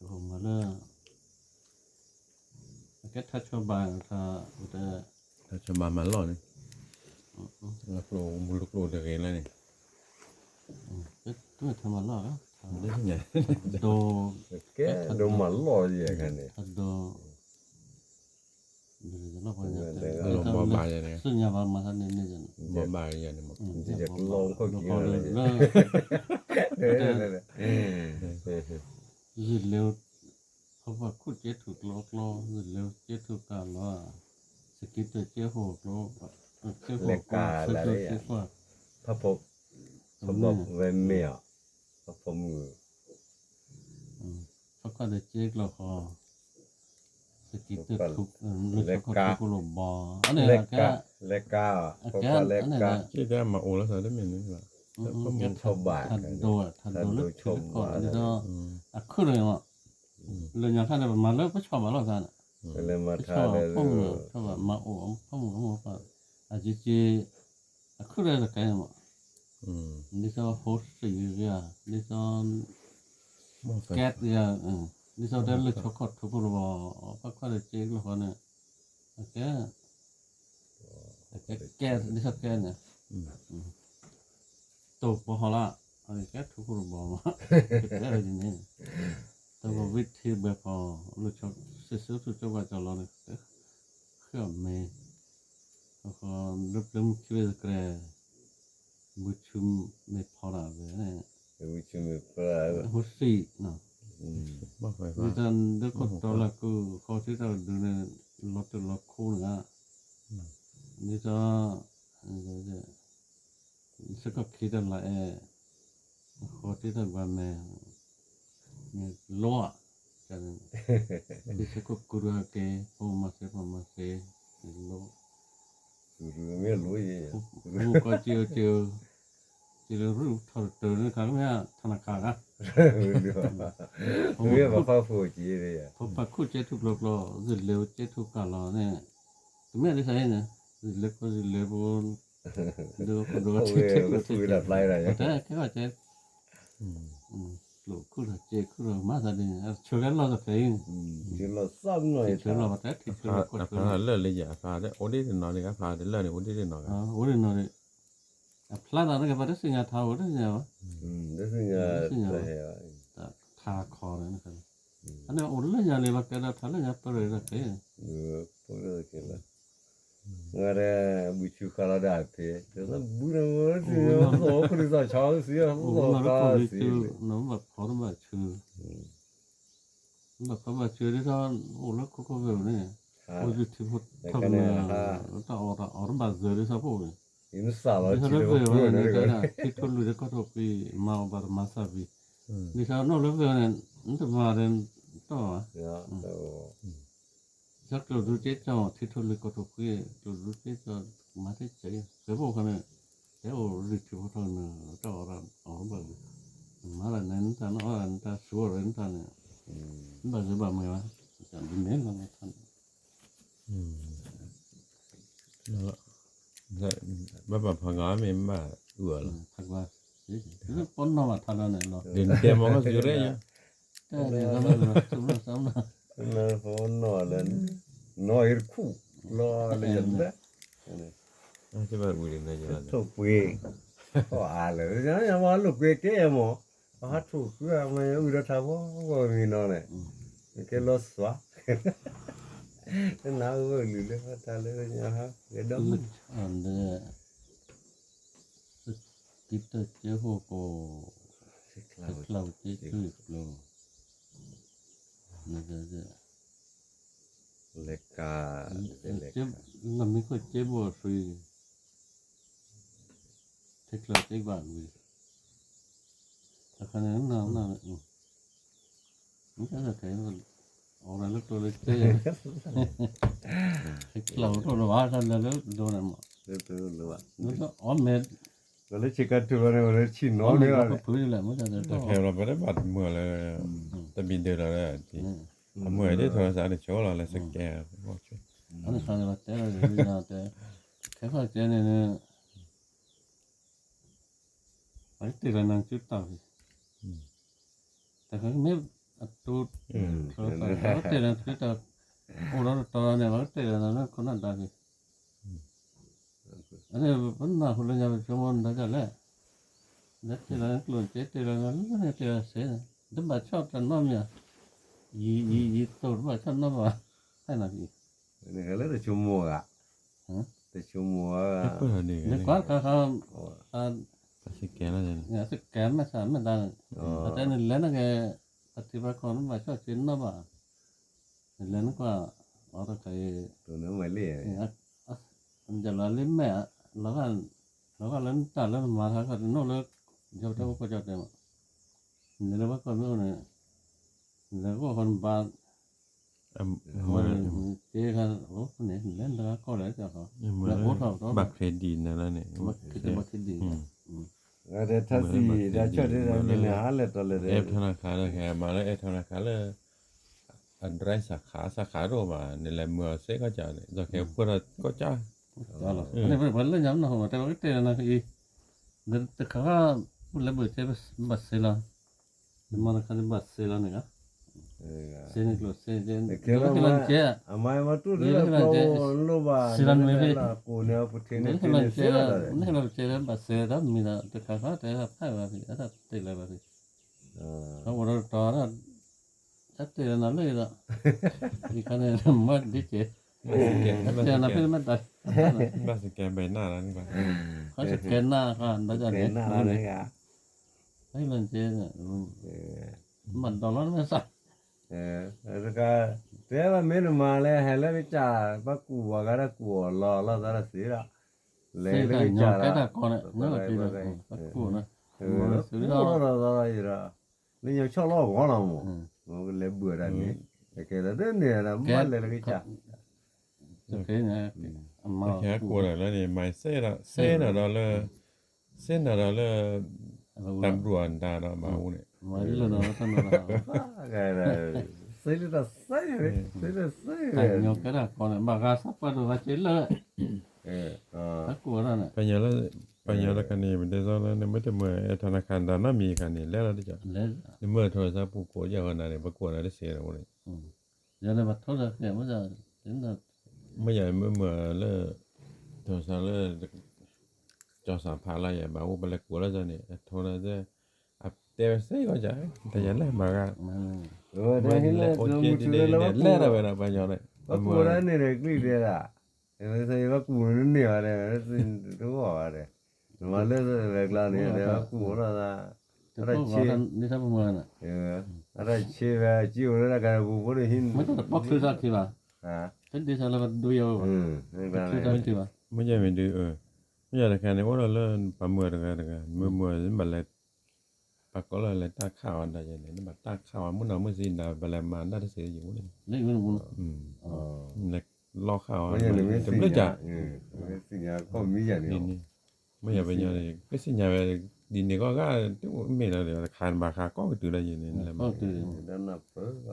မၤလၢ အကဲထါဆီဘၣ် ထါ ထါဆီဘၣ်မၤလီၢ်န့ၣ် လၢကျိၣ်မူလၢကျိၣ်တဂ့ၤလၢန့ၣ် တမ့ၢ်ထါမၤလီၢ်လီၤ ဒိ ကဲဒိမၤလီၢ်ယဲၢ်ခါန့ၣ် ဒိ ဘီဘၣ်ယဲန့ၣ် ဘီဘၣ်ယဲန့ၣ် လၢ ယလဲၤ ဖီဖီခိၣ်ကဲထူၣ်ကျီကျီ ယလဲၤကဲထူၣ်ကၢ်လီၤ စကံတၢၢ်ကဲဟိၣ်ကျီ ကဲဟိၣ်ကျီ ဆၢကၠိကဲကွၢ် ဖီဖီဝဲမ့ၢ်အီၤ ဖီဖီမုၢ် ဖီခွါဒီးကဲကျီဃီ စကံတၢၢ်ထူ လၢဆီခီၣ်ထူဖိလီၤဘီ အန့ၣ်ကဲ လဲၤကါ အကဲ လဲၤကါ ကဲမၤအိၣ်လၢသးတမ့ၢ်န့ၣ် ထါဒိ ထါဒိလၢထံလၢကီၢ် ဒ်သိး အခုၣ်န့ၣ်မး လၢညါခါန့ၣ် ပမၤလၢပဆီၣ်ဘၣ်လိာ်သးန့ၣ် ပဆီၣ်ဖီမုၢ် ဆီၣ်ဘၣ်မၤအိၣ်ဖီမုၢ်ဖီမုၢ် အကက့ အခုၣ်ဒီးတကဲမး ဒ်သိးဟိစံၣ်ဂ့ၤ ဒ်သိး ကဲတဂၤ ဒ်သိးတဲလၢဆီခီၣ်ထူဖိလီၤဘီ ဖီခွါဒီးကဲကျီဃီန့ၣ် အကဲ အကဲ ကဲ ဒ်သိးကဲန့ၣ် တိၢ်ပီဟီလၢ အကဲထူဖိလီၤဘီမး ကဲဒ်န့ၣ် တၢ်ဝံထံဘဲဖီ လၢဆီ စ့ၢ်ဆၢထူၣ်ကၠီဘၣ်ကၠီလီၤန့ၣ် ဃ့အီၣ်မ့ၤ လၢပျဲမုၢ်ခံဝဲစကြဲ ဘုဆူမ့ၢ်ဖီဒၣ်ဝဲန့ၣ် ဟိစံၣ် ဒ်သိးဒၢခိၣ်တီလၢကုၢ် ဃီထံတၢ်ကဒုန့ၣ် လီၤတၢၢ်လီၤခိၣ်န့ၣ် ဒ်သိး စ့ၢ်ကီးခံတၢ်လၢအဲၣ် ဃီထံတၢ်ကွၢ်မဲာ် မ့ၢ်လိဧါ ဒ်စ့ၢ်ကီးကူတဂၤက့ၤ ဖိမၤစ့ၢ် ဖိမၤစ့ၢ် မ့ၢ်လိ မ့ၢ်လိ ဖိမုၣ်ကီၢ်က့ၤအက့ၤ က့ၤလၢရူၢ်ထီၣ်တတၢၢ်န့ၣ်ခါ မ့ၢ်ထနခါဂၤ မ့ၢ်ဘၣ်ဖးဖိက့ၤ ဖိပာ်ခူၣ်ကဲထူၣ်ကျီကျီ ယလဲၤကဲထူၣ်ကၢ်လီၤန့ၣ် တမ့ၢ်ဒ်ဆါအံၤန့ၣ် ယလဲၤကီးယလဲၤပူၤ ဒိၣ်ဒိၣ်ထံထံကျိၣ်ထံကျိၣ် တဲခဲဘၣ်ကဲ ကျိၣ်ခူၣ်ထီၣ်ကဲခူၣ်ထီၣ် မၤသးဒ်န့ၣ် ဆၢကဲလီၤသဖဲအံၤ ဆၢလီၤသးနီၢ် ဆၢလီၤဘၣ်တဲထံဆၢလီၤကီၢ်ဆၢ အဖျါလၢာ်လၢယၤ အဖျါအိၣ်ဒ်တနီၤန့ၣ် အဖျါတလၢာ်န့ၣ် အိၣ်ဒ်တနီၤ အိၣ်ဒ်နီၤန့ၣ် အဖျါသးန့ၣ်ကပၤတသ့ၣ်ညါထါအိၣ်တသ့ၣ်ညါဘၣ် တသ့ၣ်ညါ ထါခီန့ၣ် အန့ၣ်အိၣ်လၢညါလံ ဘၣ်ကဲဒီးထါလၢညါပရၢၢ်တက့ၢ် ဝဲဒၣ် ဘုဆူဃါလီၤဒၣ်ဖဲ ဘုနသီခရံာ်သီဆီစံး သီခါစံး နဘၣ်ဖီတဘၣ်ဆူ နဘၣ်ဖီဘၣ်ဆူဒ်သိး အိၣ်လၢခိခိၣ်ဝဲၢ်န့ၣ် အိၣ်ယူၤထံဖိထီၣ်ကနၢ တၢ်အီၣ်တၢ်အီၣ်တဘၣ်စၢၤဒ်သိးပအိၣ်န့ၣ် ဒ်သိးလၢဝဲန့ၣ် ထံထိၣ်လွံၢ်ဒီးကီၢ်ထိၣ်ကွံာ် မၤအီၣ်ဘၣ်တမၤစၢ်ဘံၤ ဒ်သိးနီၢ်လၢဝဲန့ၣ် နတမၤဒီး တီၢ်ဘၣ် ဒ်သိးကျိၣ်ဒူက့ၤကီၢ် ထံထိၣ်လွံၢ်ကီၢ်ထိၣ်ကွံာ် ကျိၣ်ဒူက့ၤကီၢ် မၤတ့ၢ်ကဲ စဲးဖိဃီန့ၣ် တဲအိၣ်ရံၣ်ထံဖိထီၣ်ကနၢ တၢ်အီၣ်တၢ်အီၣ်ဘၣ် မၤတၢ်န့ၣ် နတၢ်နအီၣ်တၢ်နတၢ်ဆူအီၣ်ရၣ်နတၢ်န့ၣ် နဘၣ်စၢၤဘၣ်မၤဘၣ် တၢ်ဒ်န့ၣ်လီၤ ဘၣ်ပာ်ဖးဂၤမ့ၢ်ဘၣ်အုၣ်အီၤလီၤ ပီၣ်နီၣ်ဘၣ်ထါလၢန့ၣ်လီၤ ဒ်တဲမီၤကစူၤရဲၣ်ယၤ တဲန့ၣ်လီၤ နီၢ်အံၤတခူၣ် လီၤလၢယၤလၢ ထိၣ်ကွ့ အါလၢ ယမၤလိာ်ကွ့ကဲမး ပဟးထိၣ်ဃုအမၤအုၣ်ဒီးထါဘီဂီၢ်မံၤနီၤန့ၣ် ကဲလီၤစွါ နၢ်အုၣ်ဝဲလုာ်လၢတၢ်လၢညါဟး ကဲဒီး ကံတၢၢ်ကဲဟိၣ်ကိၣ် ကဲကျီကဲကျိၤ လဲၤကါ လီၢ်မံခိၣ်ကဲဘိၣ်အသွံၣ် ကဲကျီကဲဘၣ်ဝံၤ တခါန့ၣ် န န မ့ၢ်တၢ်ခဲအံၤ အီၣ်ဝဲလၢကျိလၢစ့ ကဲကျီကဲကျိၤလၢဘၣ် တၢ်လၢလၢဒိန့ၣ်မး အီၣ်မဲာ် လၢဆ့ကၤထူၣ်ဘၣ်န့ၣ် လၢဆံၣ်နီၤန့ၣ် ပဖုလၢမ့ၢ်တၢ်တဲ တၢ်ခဲလီၤ ပတဘၣ်တမုာ်လၢ တဘံၣ်ဒၢးလီၤလၢ အမုာ်ဒ်ထီၣ်လၢသးန့ၣ် ဆိလီၤလၢစကဲ အန့ၣ်ခါန့ၣ် ပတဲလီၤတဲ ခဲဖၣ်ကဲန့ၣ် ပကတ့ၢ်လီၤနၤကၠူတၢ်ဖံး တခါမ့ၢ် အတူၢ်, တၢ်ကတ့ၢ်လီၤ တၢ်အိၣ်ဒီးတတီၤန့ၣ် ပှၤကတ့ၢ်လီၤနၤလၢခိၣ်နၢ်ဒါက့ၤ, အန့ၣ် ပနၢ်ဟူလၢညါပဆိကမိၣ်နၤဒ်လဲၣ်, နတ့ၢ်လီၤနကျိၣ်စ့ တ့ၢ်လီၤနၤလၢန့ၣ်တ့ၢ်လီၤစ့န့ၣ် တဘၣ်ဆီၣ်တၢ်နီတမံၤဧါ, ယံာ်ယံာ်ယံာ်သိၣ်တဘၣ်ဆီၣ်နီတဘၣ်, ဟဲနၤက့ၤ နကလဲၤတဆိကမိၣ်ဂၤ, တဆိကမိၣ်ဧါ, နကွၢ်ခါခါ, စကဲမ့ၢ်စးမ့ၢ်ဒၣ်န့ၣ်, အတဲနလဲၤနက့ၤ, ပထံပၣ်ကီၢ်နဘၣ်ဆီၣ်စ့နီဘၣ်, နလဲၤနကွၢ်, အီတခါအံၤ, ယလီၤလံမဲာ်, လီၤဂာ်လၢနတၢ်လၢနမၤတခါခီတနီၣ်လၢ, ယတဲဝဲကီၢ်ကၠီတဲမး, နလဲၤလၢပှၤကီၢ်မ့ၢ်အိၣ်န့ၣ်, နလဲၤဂီၢ်ဃီနဘါ န့ၣ် လဲၤနတဂၤကီၢ်လဲၣ်, ဘၣ် credit နၤလၢန့ၣ်, ဘၣ် credit, ဒီးထါစံး ဒီးဆီၣ်တ့ၢ်ဒီးန့ၣ် ဟါလဲၣ်တီလဲၣ်ဒီး အဲၣ်ထီနၤခါဒီး မၤလၢအဲၣ်ထီနၤခါလၢ အဒြဲစးခါ စးခါတအိၣ်ဘၣ် နလဲၤမၤအီၤစ့ၢ်ကီးကၢ်န့ၣ် ဒီးကဲပှဲၤဒီးကီၢ်ကၢ်, ပှၤလၢညါမနုၤဟိမး တဲဝဲကတ့ၢ်လီၤနၤအံၤ, တခါခါ ပူၤလဲၤဘၢၣ်စ့ဘၣ်စ့လီၤ, နမၤတခါန့ၣ်ဘၣ်စ့လီၤန့ၣ်, စ့န့ၣ်ကျိၣ်စ့, ကဲလၢကလီၤကဲ, အမၤမၤတူၢ်လၢကလီၤလိၣ်ဘၣ်, စ့လီၤန့ၣ်မ့ၢ်ဖဲ, ကိးန့ၣ်ပထံန့ၣ်, နဟဲလီၤကဲလၢဘၣ်စ့လီၤတၢ်မံၤဒီး တခါခါတဲဖးဘၣ်ဖံး အတၢ်တ့ၢ်လၢဘၣ်ဖံး, အဝဲဒီးတီၤ တၢ်တ့ၢ်လၢနၤလၢဒီး, ယခါန့ၣ် မၤဒ်ကဲ, တ့ၢ်နၤဖဲမ့ၢ်တၢ်, ဘၣ်စကဲဘဲနၢ်လီၤ, ဘၣ်စကဲနၢ်ဃာ်ဒီးန့ၣ်, ဟဲလီၤကဲ, မၤဒီးလီၤနမ့ၢ်စး, တခါ, တဲဘၣ်မ့ၢ်နမၤလဲၣ် ဟဲလၢကစၢ် ဘၣ်ကူးဝဲဂၤဒၣ်ကူးအီၤလီၤလီၤသးတသ့ဒီး, လဲၤလၢကစၢ်လီၤ, ကူးအီၤ, ကူးအီၤလီၤသးလီၤယဒီး, လၢညါဆီၣ်လီၤဂီၤလီၤမး, လဲၤဘုးဒၣ်န့ၣ်, ကဲဒီးတန့ၣ်ဒီး ဘၣ်လဲၤလၢကစၢ် ကဲကူးဒီးလၢန့ၣ် မၤစ့ဒီး စ့နၤဒီးလၢ, စ့နၤဒီးလၢ, တၢ်ဘျုးအတၢ်ဒီးဘၣ်အိၣ်န့ၣ်, စ့လၢတၢ်စ့, စ့လၢစ့, ဘၣ်ဂၤစးပှၤဒိၣ်ဂၤစ့လၢ, ပှၤညီလၢ, ပှၤညီလၢခါန့ၣ် ပတဲစီလၢနမ့ၢ်တမၤအဲၣ်ထီနၤခါဒီးနီတမံၤခါန့ၣ် လဲၤလီၤတကီး, နမ့ၢ်ထီၣ်စါပူၤကိးယၤဃီနၤန့ၣ် ပကိးနၤတစ့ဒီးအိၣ်န့ၣ် မ့ၢ်ယၤမ့ၢ်မၤလၢ, ထီၣ်စါလၢ, ကၠီၤစၢ်ဖးလၢယၤ ဘၣ်အိၣ်ပလဲၤကိးလၢန့ၣ် အထိနၤ, အတဲဝဲစ့ဂီၤယၤ, တယၤလဲၣ်မၤဂၤ, လဲၤဒၣ်ဝဲဒၣ်ပှၤညီန့ၣ်, ပှၤကူးဒၣ်န့ၣ်ဒီးကျံၣ်တဲဒၣ်, ဘၣ်ကူးန့ၣ်န့ၢ်ဝဲဒီး, တဂီၢ်ဝဲဒီး, နမၤလၢဝဲကျါန့ၣ်ဒီး ပှၤကူးလီၤသး, အတၢ်ဆ့ အတၢ်ဆ့ဝဲ ကံအိၣ်လၢတၢ်ကရၢပူၤဖိန့ၣ်ဟံး, မ့ၢ်တပီၢ်ချုးတၢ်ခံဘၣ်, တဒ့ဆါလၢပဒိယဝဲဘၣ်, မ့ၢ်ယၤမ့ၢ်ဒုး, မ့ၢ်ယၤတခါန့ၣ်အိၣ်ဒီးလၢပှၤမုၢ်တဂၤတဂၤ မုၢ်မုၢ်မ့ၢ်ဘၣ်လဲၤ, ပှၤကိးလၢလဲၤတၢ်ခးအီၤဒီးယဲန့ၣ် နဘၣ်တၢ်ခးအီၤ မုၢ်နီၤမုၢ်ဆံးနၤ ပလဲၤမၤတၢ်တစ့ယဲန့ၣ်, လီၢ်ခးအီၤ, တဘျုးကး, မ့ၢ်ယၤပညီန့ၣ် ကစံၣ်ညါဝဲ, ဒ်န့ၣ်ကီၢ်ဂၤ, တမ့ၢ်လၢတခါဘၣ်ဃးကီၢ်ကတုၤလၢယဲန့ၣ်,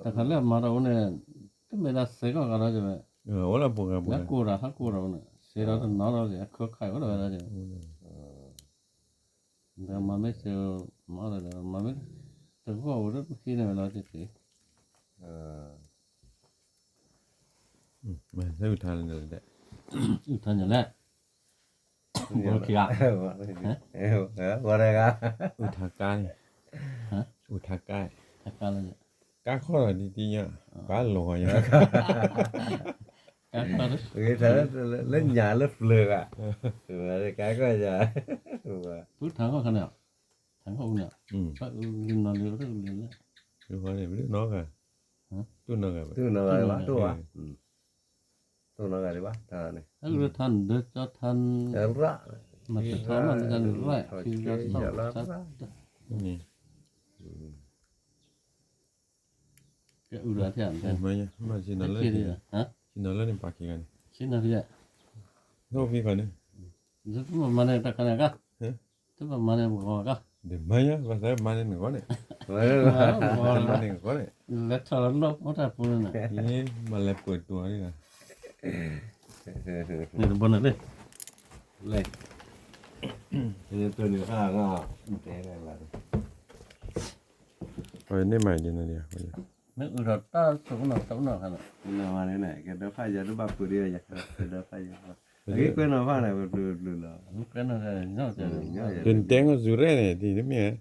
တခါလၢအမၤတၢ်အိၣ်န့ၣ်, တမ့ၢ်ဒၣ်စ့ကီၢ်ဂၤဒီးယဲ, အိၣ်လၢပှၤဂၤပှၤဂၤ, ကိးဒီးဟးကိးဒီးန့ၣ် စ့ဒီးတနီၤဒီးယဲ အခၢခးအိၣ်ဒီးဝဲဒၣ်ယဲ, ဒီးမၤမ့ၢ်စ့, မၤဒီးမၤမ့ၢ်, တဂီၢ်အိၣ်လၢပခံန့ၣ်ဝဲလီၤတသ့, အုၣ်ထါညါလဲၣ်, အုၣ်ထါညါလဲၣ်, ဝဲတဂၤ, အုၣ်ထါကါန့ၣ်, အုၣ်ထါကါ, ကါခီၣ်ဒီးဒ်တံၢ်ညါ, ကါလီၤညါ, ကါခီၣ်, လၢညါလၢပျၢၤဂၤ, ကါခီၣ်ညါ, ပထါခီၣ်ခါန့ၣ်, ထါခီၣ်န့ၣ်, လီၤလၢ, လီၤလၢ, တူၢ်နီၢ်ဂၤ, တူၢ်နီၢ်ဂၤ, တူၢ်နီၢ်ဂၤ, တူၢ်နီၢ်ဂၤဒံးဘၣ်, ထါန့ၣ်, ထါဒၢကၠီထါန့ၣ်, မၤတထီမးန့ၣ်, ကဲအုၣ်ဒီးထဲ, ဆံနီၤလၢန့ၣ်ပာ်က့ၤဂၤန့ၣ်, ဆံနီၤဖံး, ဆံနီၤဖံး, မၤန့ၣ်တခါန့ၣ်ကါ, တဘၣ်မၤန့ၣ်ပဂီၢ်ကါ, ဒ်မၤညါ ဘၣ်သးမၤန့ၣ်နဂီၢ်န့ၣ်, မၤန့ၣ်နဂီၢ်န့ၣ်, လဲၤထီၣ်လၢလီၢ်ဖိတၢ်ပူၤန့ၣ်, မၤလဲၤပှဲၤတူၤန့ၣ်, န့ၣ်တဘိန့ၣ်လံ, လဲၤ, န့ၣ်တဘိန့ၣ်, တဲလဲၣ်, န့ၢ်မၤဒ်န့ၣ်ဒံး, မ့ၢ်အုၣ်ထီၣ်တၢ်ဆိကမိၣ်တနီၤခါလီၤ, ကဒီဖးယၤတဘၣ်ပှ့ၤဒံးယၤ, ကဒီဖးယၤ, အဂ့ၢ်ကွဲနီၤဖးန့ၣ် ပပျုၤပျုၤလီၤ, ယတဲငိၢ်စူၤရဲၣ်န့ၣ် ဒ်တမ့ၢ်,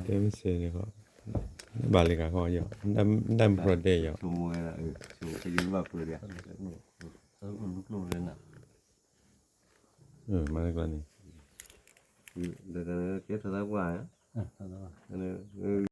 တဲမ့ၢ်စဲးန့ၣ်, ဘၣ်လၢကခီယီၤ, တၢ်မုၢ်ပြီၣ်ဒဲးယီၤ, မၤတကျါန့ၣ်, ကဲထီၣ်သးပှၢ်,